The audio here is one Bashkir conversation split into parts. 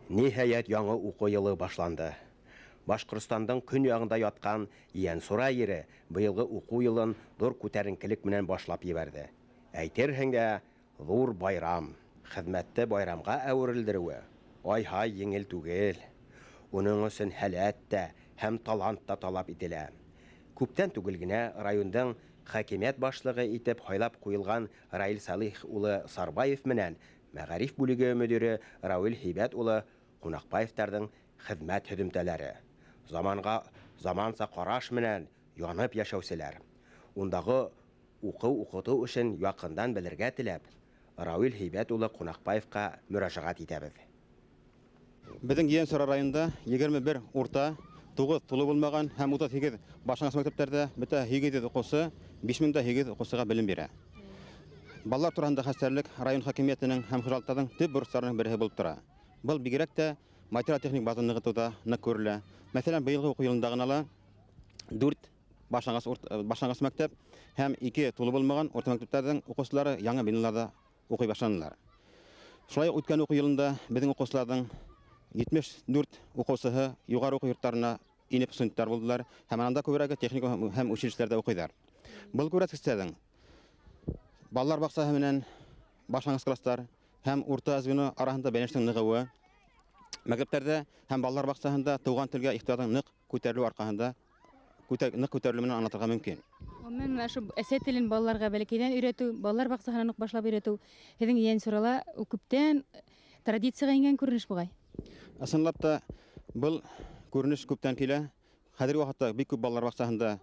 Ниһаять, яңы уҡыу йылы башланды. Башҡортостандың көньяғында ятҡан Ейәнсура ере быйылғы уҡыу йылын ҙур күтәренкелек менән башлап ебәрҙе. Әйтерһең дә, ҙур байрам. Хеҙмәтте байрамға әүерелдереүе, ай-һай, еңел түгел. Уның өсөн һәләт тә һәм талант та талап ителә. Күптән түгел генә райондың хакимиәт башлығы итеп һайлап ҡуйылған Раил Салих улы Сарбаев менән мәғариф бүлеге мөдире Рауил Һибәт улы Ҡунаҡбаевтарҙың хеҙмәт һөҙөмтәләре, заманға заманса ҡараш менән янып йәшәүселәр, ундағы уҡыу-уҡытыу эшен яҡындан белергә теләп, Рауил Һибәт улы Ҡунаҡбаевҡа мөрәжәғәт итәбеҙ. Беҙҙең Ейәнсура районында 21 урта, 9 тулы булмаған һәм 38 башланғыс мәктәптәрҙә бөтә 800 уҡыусы, 5800 уҡыусыға белем бирә. Балалар тураһында хәстәрлек район хакимиәтенең һәм хужалыҡтарҙың төп бурыстарының береһе булып тора. Был бигерәк тә материаль-техник базаны ныгытыуҙа ныҡ күрелә. Мәҫәлән, быйылғы уҡыу йылында ғына ла 4 башланғыс башланғыс мәктәп һәм 2 тулы булмаған урта мәктәптәрҙең уҡыусылары яңы биналарҙа уҡый башланылар. Шулай уҡ үткән уҡыу йылында беҙҙең уҡыусыларҙың 74 уҡыусыһы юғары уҡыу йорттарына инеп студенттар булдылар һәм ананда күберәге техникум һәм училищеләрҙә уҡыйҙар. Был күрһәткестәрҙең балалар баҡсаһы менән башланғыс класстар һәм урта звено араһында бәйләнештең нығыуы, мәктәптәрҙә һәм балалар баҡсаһында туған телгә ихтыяжның ныҡ күтәрелеү арҡаһында ныҡ күтәрелеү менән аңлатырға мөмкин. Гомумән, менә ошо әсә телен балаларға бәләкәйҙән өйрәтеү, балалар баҡсаһынан уҡ башлап өйрәтеү һеҙҙең Ейәнсурала күптән традицияға ингән күренеш буғай. Ысынлап та, был күренеш күптән килә. Хәҙерге ваҡытта бик күп балалар баҡсаһында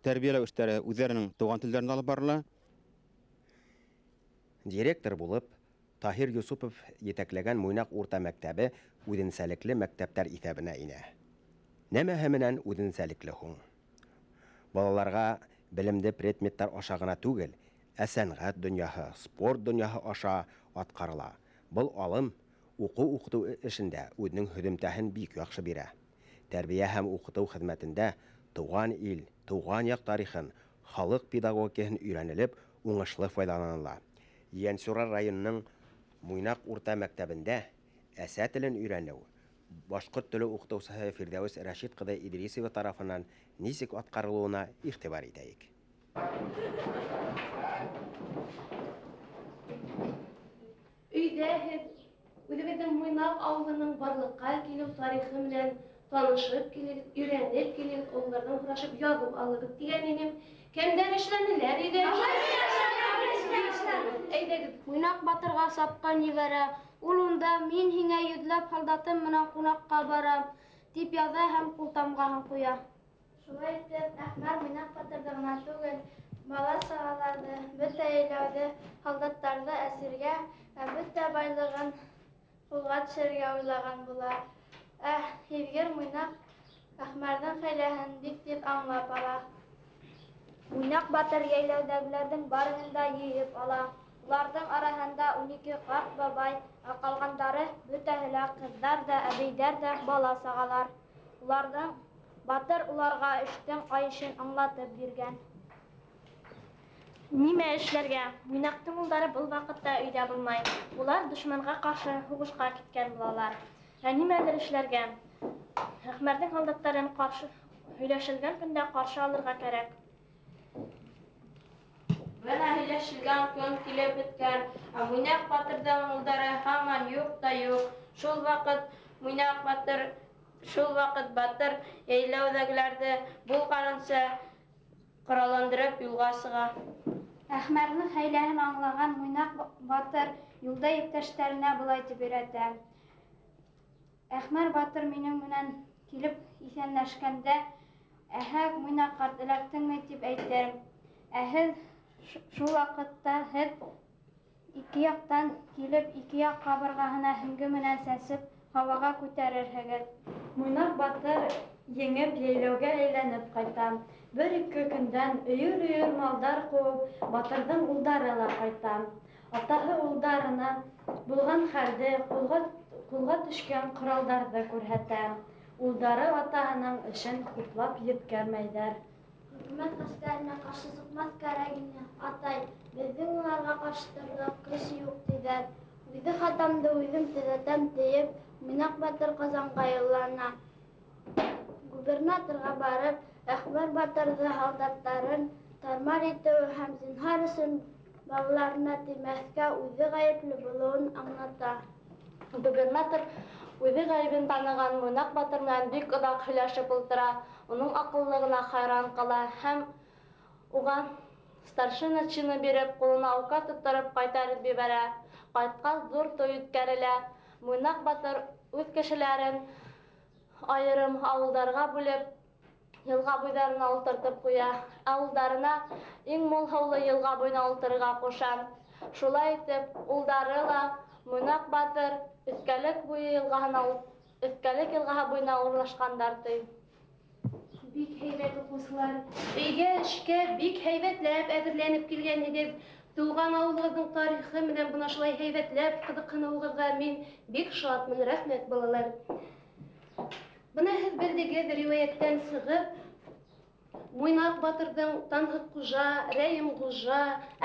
тәрбиәләү эштәре үҙҙәренең туған телдәрендә алып барыла. Директор булып Таһир Юсупов етәкләгән Муйнаҡ урта мәктәбе үҙенсәлекле мәктәптәр иҫәбенә инә. Нәмәһе менән үҙенсәлекле һуң? Балаларға белемде предметтар аша ғына түгел, ә сәнғәт донъяһы, спорт донъяһы аша атҡарыла. Был алым уҡыу-уҡытыу эшендә үҙенең һөҙөмтәһен бик яҡшы бирә. Тәрбиә һәм уҡытыу хеҙмәтендә тыуған ил, тыуған яҡ тарихын, халыҡ педагогикаһын өйрәнелеп, уңышлы файҙаланыла. Ейәнсура районының Муйнаҡ урта мәктәбендә әсә телен өйрәнеү башҡорт теле уҡытыусыһы Фирҙәүес Рәшит ҡыҙы Идрисова тарафынан нисек атҡарылыуына иғтибар итәйек. Өйҙә һеҙ үҙебеҙҙең Муйнаҡ ауылының барлыҡҡа килеү тарихы менән танышып килегеҙ, өйрәнеп килегеҙ, ололарҙан һорашып яҙып алығыҙ тигән инем. Кемдәр эшләнеләр өйҙә? Әйҙәгеҙ. Муйнаҡ батырға сапҡан ебәрә. Ул унда, Мин һиңә йөҙләп һалдатым менән ҡунаҡҡа барам, тип яҙа һәм ҡултамғаһын ҡуя. Шулай итеп, Әхмәр Муйнаҡ батырҙы ғына түгел, бала-сағаларҙы, бөтә йәйләүҙе, һалдаттарҙы әсиргә, ә бөтә байлығын ҡулға төшөрөргә уйлаған була. Ә һиҙгер Муйнаҡ Әхмәрҙең хәйләһен бик тиҙ аңлап ала. Муйнаҡ батыр йәйләүҙәгеләрҙең барыһын да йыйып ала. Уларҙың араһында 12 ҡарт бабай, ә ҡалғандары бөтәһе лә ҡыҙҙар ҙа, әбейҙәр ҙә, бала-сағалар. Уларҙың батыр уларға эштең айышын аңлатып биргән. Нимә эшләргә? Муйнаҡтың улдары был ваҡытта өйҙә булмай. Улар дошманға ҡаршы һуғышҡа киткән булалар. Ә нимәлер эшләргә? Әхмәрҙең һалдаттарын ҡаршы һөйләшелгән көндә ҡаршы алырға кәрәк. Бына һөйләшелгән көн килеп еткән, ә Муйнаҡ батырҙың улдары һаман юҡ та юҡ. Шул ваҡыт Муйнаҡ батыр, шул ваҡыт батыр йәйләүҙәгеләрҙе булғанынса ҡоралландырып юлға сыға. Әхмәрҙең хәйләһен аңлаған Муйнаҡ батыр юлда иптәштәренә былай тип өйрәтә. Әхмәр батыр минең менән килеп иҫәнләшкәндә, әһә, Муйнаҡ ҡарт, эләктеңме тип әйтер. Ә һеҙ шул ваҡытта һеҙ ике яҡтан килеп, ике яҡ ҡабырғаһына һөңгө менән сәнсеп, һауаға күтәрерһегеҙ. Муйнаҡ батыр еңеп йәйләүгә әйләнеп ҡайта. Бер-ике көндән өйөр-өйөр малдар ҡыуып, батырҙың улдары ла ҡайта. Атаһы улдарына булған хәлде, ҡулға, ҡулға төшкән ҡоралдарҙы күрһәтә. Улдары атаһының эшен хуплап еткермәйҙәр. Хөкүмәт ғәскәренә ҡаршы сыҡмаҫ кәрәк ине, атай. Беҙҙең уларға ҡаршы торорлоҡ көс юҡ, тиҙәр. Үҙе хатамды үҙем төҙәтәм тиеп, Муйнаҡ батыр Ҡазанға юллана. Губернаторға барып, Әхмәр батырҙы һалдаттарын тармар итеүе һәм зинһар өсөн балаларына теймәҫкә үҙе ғәйепле булыуын аңлата. Губернатор үҙе ғәйебен таныған Муйнаҡ батыр менән бик оҙаҡ һөйләшеп ултыра, уның аҡыллылығына хайран ҡала һәм уға старшина чины биреп, ҡулына ука тоттороп ҡайтарып ебәрә. Ҡайтҡас ҙур туй үткәрелә. Муйнаҡ батыр үҙ кешеләрен айырым ауылдарға бүлеп, йылға буйҙарына ултыртып ҡуя. Ә улдарына иң мул һыулы йылға буйына ултырырға ҡуша. Шулай итеп, улдары ла Муйнаҡ батыр Өҫкәлек буйы йылғаһына Өҫкәлек йылғаһы буйына урынлашҡандар ти. Бик һәйбәт укучылар. Өйгә эшкә бик һәйбәтләп әҙерләнеп килгәнһегеҙ. Тыуған ауылығыҙҙың тарихы менән бына шулай һәйбәтләп ҡыҙыҡһыныуығыҙға мин бик шатмын. Рәхмәт, балалар. Бына һеҙ белдегеҙ риүәйәттән сығып, Муйнаҡ батырҙың Танһыҡ-Ҡужа, Рәйемғужа,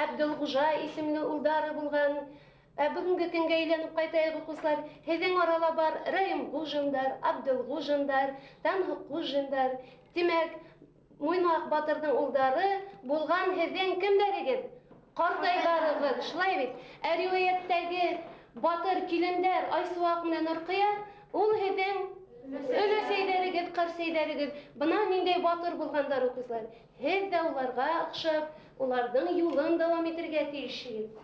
Әбделғужа исемле улдары булған. Ә бөгөнгө көнгә әйләнеп ҡайтайыҡ, уҡыусылар. Һеҙҙең арала бар Рәйемғужиндар, Абделғужиндар, Танһыҡҡужиндар. Тимәк, Муйнаҡ батырҙың улдары булған һеҙҙең кемдәрегеҙ? Ҡартайҙарығыҙ, шулай бит? Ә риүәйәттәге батыр килендәр Айсыуаҡ менән Орҡыя, ул һеҙҙең өләсәйҙәрегеҙ, ҡәрсәйҙәрегеҙ. Бына ниндәй батыр булғандар, уҡыусылар. Һеҙ ҙә уларға оҡшап, уларҙың юлын дауам итергә тейешһегеҙ.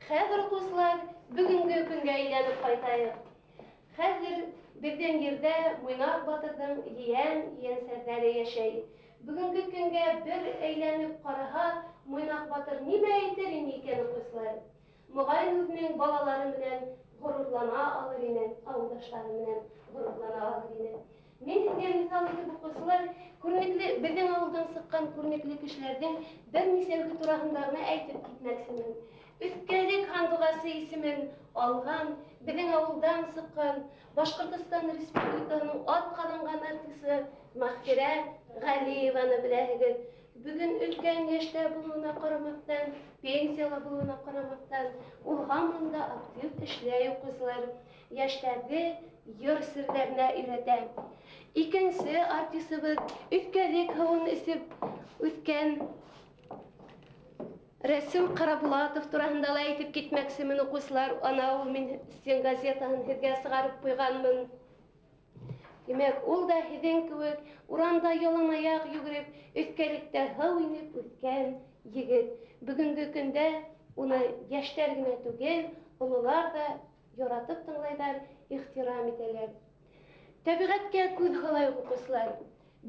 Хәҙер, уҡыусылар, бөгөнгө көнгә әйләнеп ҡайтайыҡ. Хәҙер беҙҙең ерҙә Муйнаҡ батырҙың ейән, ейәнсәрҙәре йәшәй. Бөгөнгө көнгә бер әйләнеп ҡараһаҡ, Муйнаҡ батыр нимә әйтер ине икән, уҡыусылар? Моғайын үҙенең балалары менән ғорурлана алыр ине, ауылдаштары менән ғорурлана алыр ине. Мин һеҙгә миҫал итеп, уҡыусылар, күренекле беҙҙең ауылдан сыҡҡан күренекле кешеләрҙең бер нисәүһе тураһында ғына әйтеп китмәксемен. Өҫкәлек һандуғасы исемен алған, беҙҙең ауылдан сыҡҡан Башҡортостан Республикаһының атҡаҙанған артисы Мәғфирә Ғәлиеваны беләһегеҙ. Бөгөн өлкән йәштә булыуына ҡарамаҫтан, пенсияла булыуына ҡарамаҫтан, ул һаман да актив эшләй, уҡыусылар. Йәштәрҙе йыр серҙәренә өйрәтә. Икенсе артисыбыҙ Өҫкәлек һыуын эсеп үҫкән Рәсүл Ҡарабулатов тураһында ла әйтеп китмәксемен, уҡыусылар. Ана ул мин стенгазетаһын һеҙгә сығарып ҡуйғанмын. Тимәк, ул да һеҙҙең кеүек урамда ялан аяҡ йүгереп, өҫкәлектә һыу инеп үҫкән егет. Бөгөнгө көндә уны йәштәр генә түгел, ололар ҙа яратып тыңлайҙар, ихтирам итәләр. Тәбиғәткә күҙ һалайыҡ, уҡыусылар.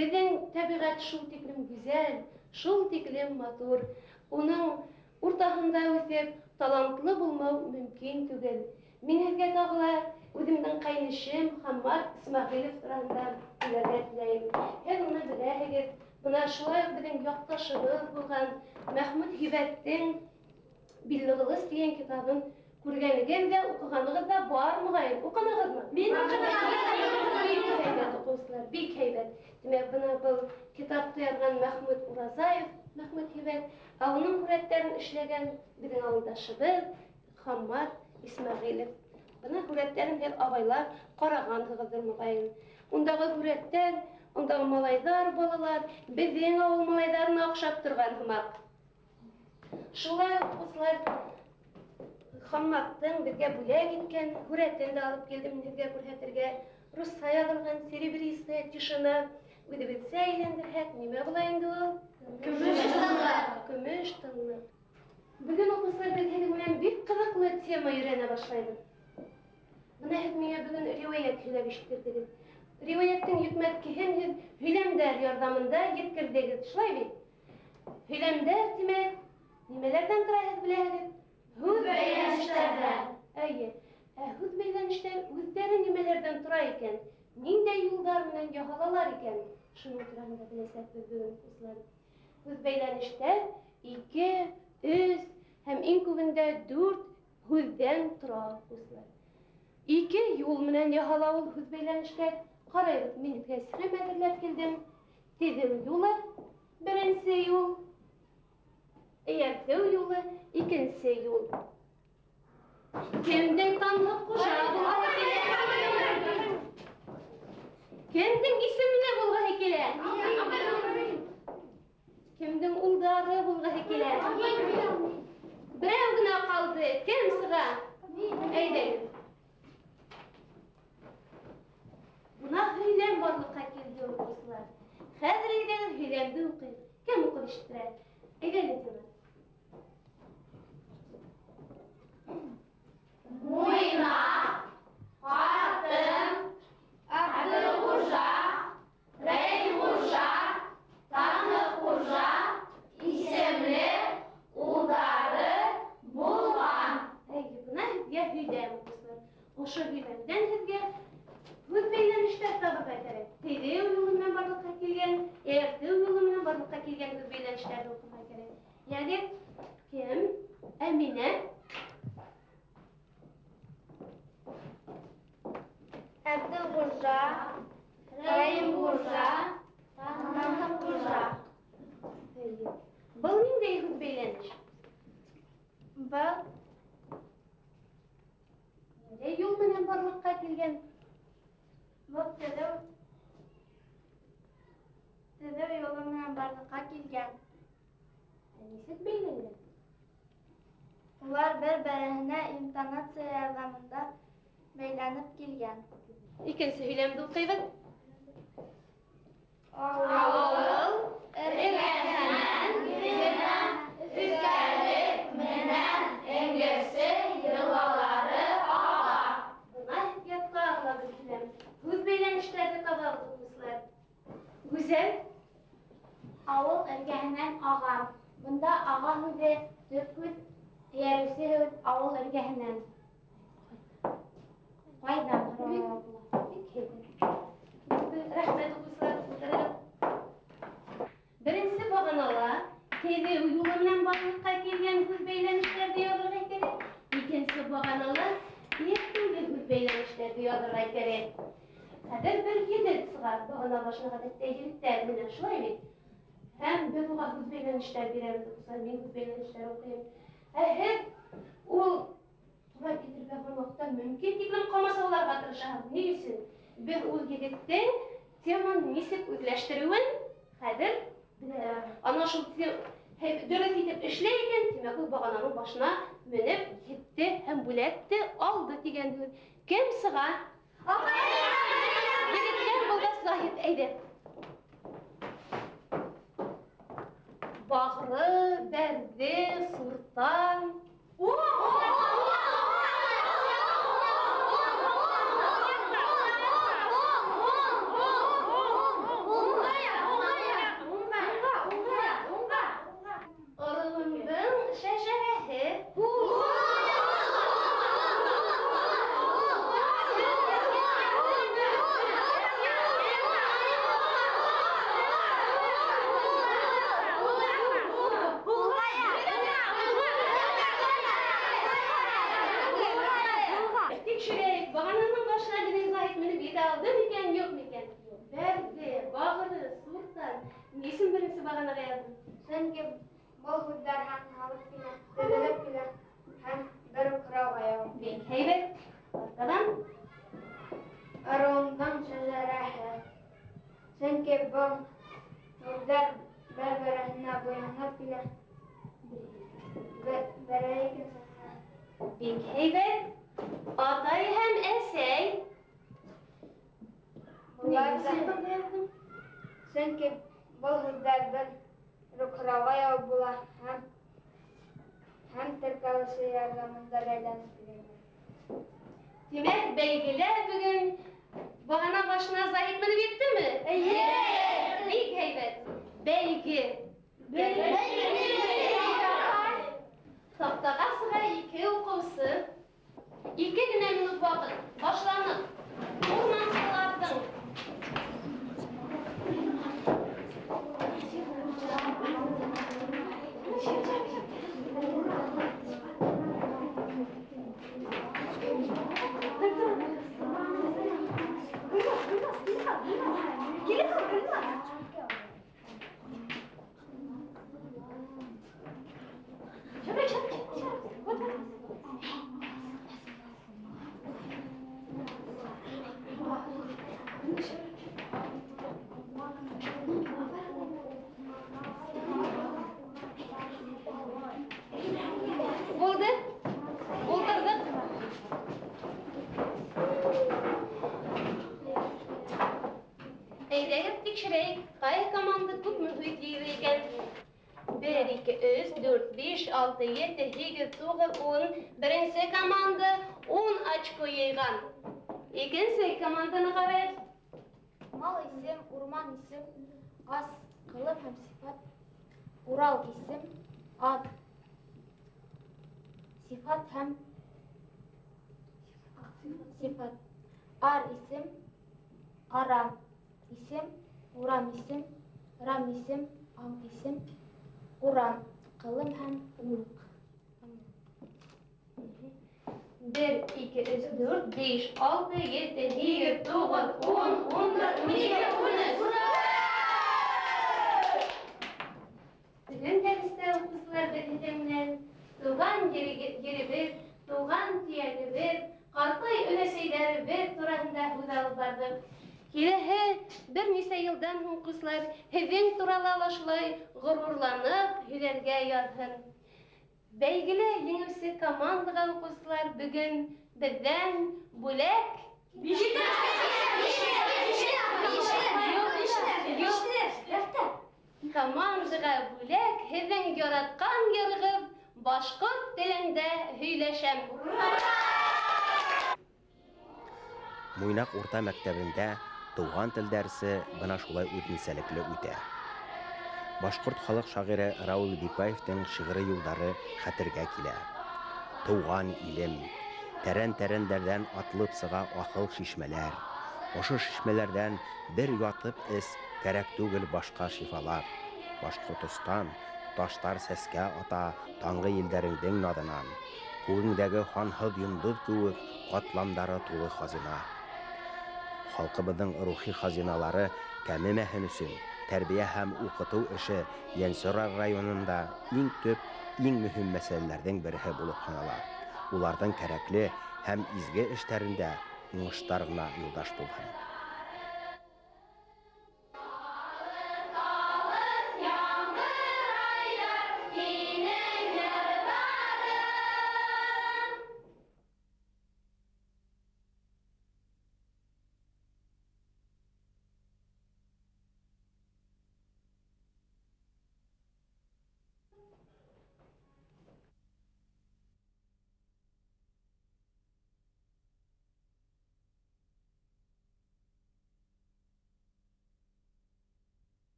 Беҙҙең тәбиғәт шул тиклем гүзәл, шул тиклем матур. Уның уртаһында үҫеп, талантлы булмау мөмкин түгел. Мин һеҙгә тағы ла үҙемдең ҡәйнешем Хаммат Исмәғилев тураһында һөйләргә теләйем. Һеҙ уны беләһегеҙ. Бына шулай уҡ беҙҙең яҡташыбыҙ булған Мәхмүт Һибәттең Биллеғылыс тигән китабын күргәнегеҙ ҙә, уҡығанығыҙ ҙа бар, моғайын. Уҡынығыҙмы? Мин уҡыным. Бик һәйбәт, уҡыусылар, бик һәйбәт. Тимәк, бына был китапты яҙған Мәхмүт Уразаев, Мәхмүт Һибәт, ә уның һүрәттәрен эшләгән беҙҙең ауылдашыбыҙ Хаммат Исмәғилев. Бына һүрәттәрен һеҙ абайлап ҡарағанһығыҙҙыр, моғайын. Ундағы һүрәттәр, ундағы малайҙар, балалар беҙҙең ауыл малайҙарына оҡшап торған һымаҡ. Шулай уҡ, уҡыусылар, Хамматтың беҙгә бүләк иткән һүрәтен дә алып килдем һеҙгә күрһәтергә. Русса яҙылған «Серебристая тишина». Үҙебеҙсә әйләндерһәк, нимә була инде ул? Көмөш тынлыҡ. Көмөш тынлыҡ. Бөгөн, уҡыусылар, беҙ һеҙҙең менән бик ҡыҙыҡлы тема өйрәнә башлайбыҙ. Бына һеҙ миңә бөгөн риүәйәт һөйләп ишеттерҙегеҙ. Риүәйәттең йөкмәткеһен һеҙ һөйләмдәр ярҙамында еткерҙегеҙ, шулай бит? Һөйләмдәр, тимәк, нимәләрҙән тора, һеҙ беләһегеҙ? Һүҙ бәйләнештәрҙән. Эйе. Ә һүҙ бәйләнештәр үҙҙәре нимәләрҙән тора икән? Ниндәй юлдар менән яһалалар икән? Шуның тураһында беләсәкбеҙ бөгөн, уҡыусылар. Һүҙ бәйләнештәр ике, өс һәм иң күбендә дүрт һүҙҙән тора, уҡыусылар. Ике юл менән яһала ул һүҙ бәйләнештәр. Ҡарайбыҙ, мин һеҙгә схема әҙерләп килдем. Теҙеү юлы, беренсе юл, эйәртеү юлы, икенсе юл. Кемдең Танһыҡ-Хужа булғыһы килә? Кемдең исемле булғыһы килә? Кемдең улдары булғыһы килә? Берәү генә ҡалды. Кем сыға? Әйҙәгеҙ. Бына һөйләм барлыҡҡа килде, уҡыусылар. Хәҙер әйҙәгеҙ һөйләмде уҡыйыҡ. Кем уҡып ишеттерә? Әйҙә, Ләзимә. Муйнаҡ, ҡатын, Әбделхужа, Рәйхужа, Танһыҡхужа исемле улдары булған. Әйе, бына һеҙгә һөйләм, уҡыусылар. Ошо һөйләмдән һеҙгә һүҙ бәйләнештәр табырға кәрәк. Теҙеү юлы менән барлыҡҡа килгән, эйәртеү юлы менән барлыҡҡа килгән һүҙ бәйләнештәрҙе уҡырға кәрәк. Йәгеҙ, кем? Әминә. Әбделхужа, Рәйемхужа, Танһыҡхужа. Әйе. Был ниндәй һүҙ бәйләнеш? Был ниндәй юл менән барлыҡҡа килгән? Был теҙеү юлы менән барлыҡҡа килгән. Ә нисек бәйләнгән? Улар бер-береһенә интонация ярҙамында бәйләнеп килгән. Икенсе һөйләмде уҡыйбыҙ. Ауыл эргәһенән генә Өкәлек менән Эңгерсе йылғалары аға. Бына һеҙгә тағы ла бер һөйләм. Һүҙ бәйләнештәрҙе табабыҙ, уҡыусылар. Гүзәл. Ауыл эргәһенән аға. Бында аға һүҙе төп һүҙ, эйәреүсе һүҙ ауыл эргәһенән. Ҡайҙан һорауға була? Бик һәйбәт. Рәхмәт, уҡыусылар, ултырығыҙ. Беренсе бағанала теҙеү юлы менән барлыҡҡа килгән һүҙ бәйләнештәрҙе яҙырға кәрәк. Икенсе бағанала эйәртеүле һүҙ бәйләнештәрҙе яҙырға кәрәк. Хәҙер бер егет сыға, бағана башына ғәҙәттә егеттәр менән, шулай бит? Һәм беҙ уға һүҙ бәйләнештәр бирәбеҙ, уҡыусылар, мин һүҙ бәйләнештәр уҡыйым. Ә һеҙ ул тура килтереп яҙған ваҡытта мөмкин тиклем ҡамасауларға тырышаһығыҙ. Ни өсөн? Беҙ ул егеттең теманы нисек үҙләштереүен хәҙер беләбеҙ. Ана шул дөрөҫ итеп эшләй икән, тимәк, ул бағананың башына менеп етте һәм бүләкте алды тигән һүҙ. Кем сыға? Егеттәр булғас, Заһит, әйҙә. Бағры, бәрҙе, суртан. Ырыуымдың шәжәрәһе. Тикшерәйек, бағананың башына беҙҙең Заһит менеп етә алды микән, юҡ микән? Бәрҙе, бағры, суртан. Ни өсөн беренсе бағанаға яҙҙың? Сөнки был һүҙҙәр һәм халыҡ килә, теҙелеп килә һәм бер үк һорауға яуап бирә. Бик һәйбәт. Артабан. Ырыуымдың шәжәрәһе. Сөнки был һүҙҙәр бер-береһенә буйһоноп килә. Береһе икенсеһенә. Бик һәйбәт. Атай һәм әсәй. Улар Ни да өсөн бында яҙҙың? Сөнки был һүҙҙәр бер үк һорауға яуап була һәм теркәүсе ярҙамында бәйләнеп килгән. Тимәк, бәйгелә бөгөн бағана башына Заһит менеп еттеме? Эйе! Бик һәйбәт. Бәйге. Бәйге. Таҡтаға сыға ике уҡыусы. Ике генә минут ваҡыт. Башланыҡ. Урмансыларҙың. Әйҙәгеҙ тикшерәйек, ҡайһы команда күпме һүҙ йыйҙы икән. Бер, ике, өс, дүрт, биш, алты, ете, һигеҙ, туғыҙ, ун. Беренсе команда ун очко йыйған. Икенсе команданы ҡарайыҡ. Мал исем, урман исем, ас, ҡылым һәм сифат. Урал исем, ат, сифат һәм сифат. Ар исем, ара исем, урам исем, рам исем, ам исем, урам, ҡылым һәм улыҡ. Бер, ике, өс, дүрт, биш, алты, ете, һигеҙ, туғыҙ, ун, 11, 12, 13. Бөгөн дәрестә уҡыусылар беҙ һеҙҙең менән туған еребеҙ, туған төйәгебеҙ, ҡартай өләсәйҙәребеҙ тураһында һүҙ алып барҙыҡ. Киләһе бер нисә йылдан һуң уҡыусылар һеҙҙең турала ла шулай ғорурланып һөйләргә яҙһын. Бәйгелә еңеүсе командаға уҡыусылар бөгөн беҙҙән бүләк. Командаға бүләк һеҙҙең яратҡан йырығыҙ башҡорт телендә һөйләшәм. Муйнаҡ урта мәктәбендә туған тел дәресе бына шулай үҙенсәлекле үтә. Башҡорт халыҡ шағиры Раул Бикбаевтың шиғри юлдары хәтергә килә. Тыуған илем, тәрән-тәрәндәрҙән атылып сыға аҫыл шишмәләр. Ошо шишмәләрҙән бер ятып эс, кәрәк түгел башҡа шифалар. Башҡортостан, таштар сәскә ата таңғы елдәреңдең наҙынан. Күгеңдәге һанһыҙ йондоҙ кеүек ҡатламдары тулы хазина. Халҡыбыҙҙың рухи хазиналары кәмемәһен өсөн тәрбиә һәм уҡытыу эше Ейәнсура районында иң төп, иң мөһим мәсьәләләрҙең береһе булып һанала. Уларҙың кәрәкле һәм изге эштәрендә уңыштар ғына юлдаш булһын.